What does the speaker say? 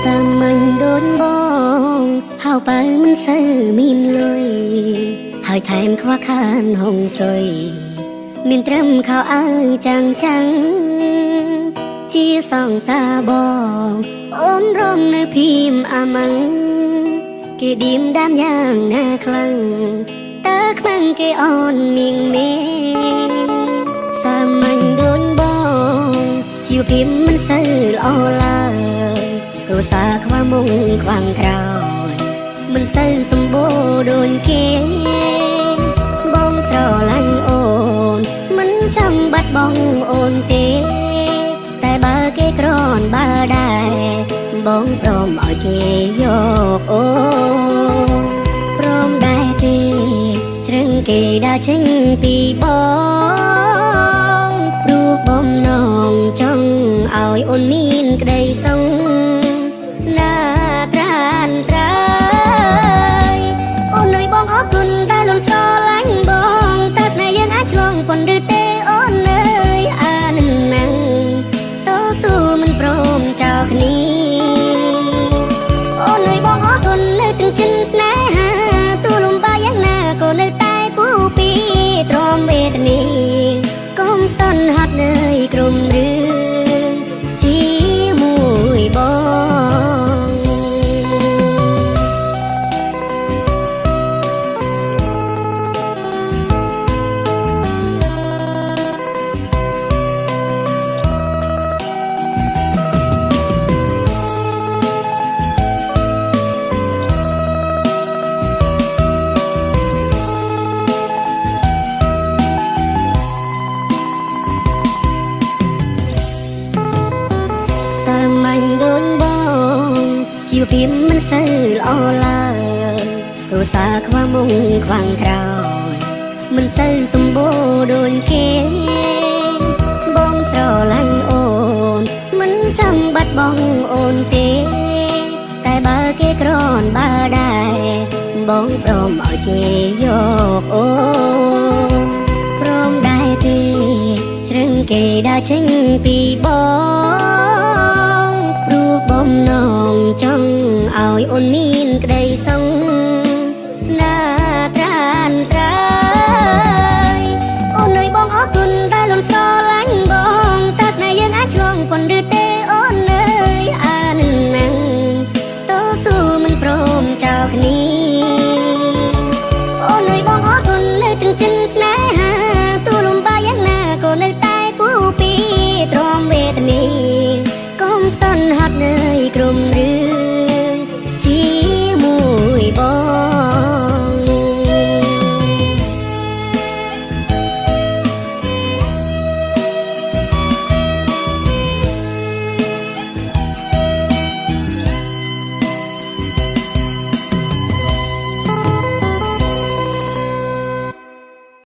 សាមញ្ញដូចបងហៅបើមិនសូវមានលុយហើយថែមខ្វះខានហងសុយមានត្រឹមខោអាវចាំងចាំងជាសង្សារបងអូនរងនៅភីមអាម៉ាំងគេឌៀមដាមយ៉ាងណាខ្លាំងតើខ្លាំងគេអូនមៀងមេសាមញ្ញដូចបងជីវភាពមិនសូវល្អឡើយគ្រួសារខ្វះមុងខ្វាំងក្រោយមិនសូវសម្បូរដូចគេបងស្រឡាញ់អូនមិនចង់បាត់បង់អូនទេតែបើគេក្រនបើដែរបងព្រមឲ្យគេយកអូនព្រមដែរទេជ្រឹងគេដើរចេញពីបងព្រោះបំណងចង់ឲ្យអូនមានក្តីសុខណាត្រានត្រើយអូនអើយបងអរគុណដែលលូនស្រឡាញ់បងតើស្នេហ៍យើងអាចឆ្លងប៉ុនឬទេអូនអើយអានឹងណាំងតស៊ូមិនព្រមចោលគ្នាអូនអើយបងអរគុណនៅទាំងចិនស្នេហាទូលំបាកយ៉ាងណាក៏នៅតែពូពីទ្រាំវេទនាកុំសន់ហត់នឿយក្រុមរឿងជាមួយបង សាមញ្ញដូចបងជីវភាពមិនសូវល្អឡើយគ្រួសារខ្វះមុងខ្វាំងក្រោយមិនសូវសម្បូរដូចគេបងស្រឡាញ់អូនមិនចង់បាត់បង់អូនទេតែបើគេក្រនបើដែរបងព្រមឲ្យគេយកអូនព្រមដែរទេជ្រឹងគេដើរចេញពីបងព្រោះបំណងចង់ឲ្យអូនមានក្តីសុខណាត្រានត្រើយអូនអើយបងអរគុណដែលលូនស្រឡាញ់បងតើស្នេហ៍យើងអាចឆ្លងប៉ុនឬទេអូនអើយអានឹងណាំងតស៊ូមិនព្រមចោលគ្នាអូនអើយបងអរគុណនៅទាំងចិនស្នេហ៍